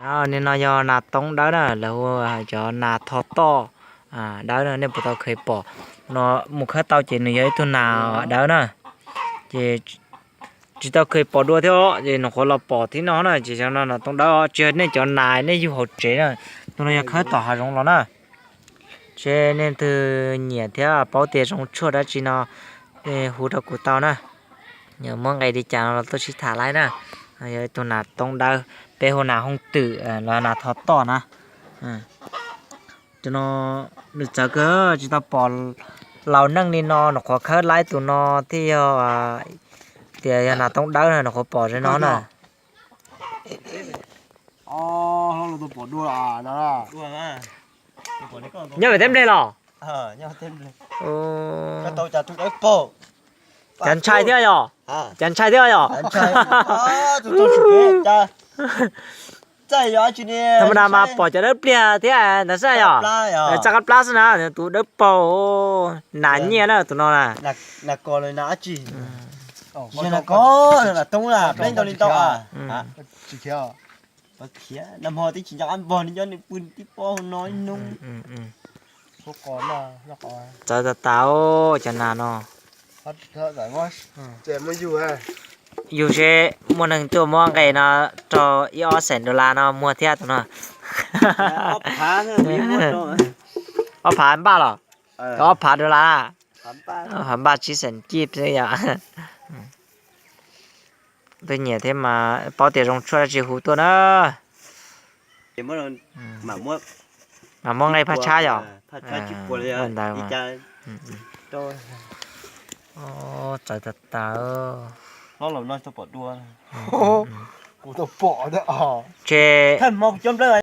Nim no yog nas toob dawb na, lawv hu cov nas tho toj dawb na, nej puas tau kheev pom? No mus khawb tau ces nws yog ib tug nas dawb na, ces tsis tau kheev pom dua thiab os, ces nyuam qhuav los pom thiab no na, ces xyov no nas toob dawb os, tsis yog nej cov nas nej yug hauv tsev na, tus no yog khawb tom hav zoov los na. Ces nej leej twg nyiam thiab paub tias zoo tshuaj dab tsi no, hu rau kuv tau na. Muab nqe li cas no los tuaj sib tham laib na. Yog ib tug nas toob dawb, peb hu nas hooj twm los nas tho toj na. Tus no nws txawv kawg, tsis tau pom laus neej li no, nyuam qhuav khawb laib tus no thiaj yog tias yog nas toob dawb na, nyuam qhuav pom ze no na. Nyob pem teb nplej los? Cas ntshai thiab yog? Cas ntshai thiab yog? Thaum ub mas pom cov dawb pliag thiab ntawd xwb yog? Txaj qab plab xwb na, tus dawb paug, nas nyiaj na tus no na. Txawv tas tas cov nas no. Yug seb muaj neeg tuaj muab nqe no rau ib ob xees dollar no muag thiab tus no. Ob phav npaj los? Ob phav dollar, ob phav npaj tsib xees cib xwb yom. Twb nyiam thiab mas paub tias zoo tshuaj dab tsi hu tuaj na. Mas muab nqe phaj tshab yom. Ua ntawd mas. Txawv tas tas. Ces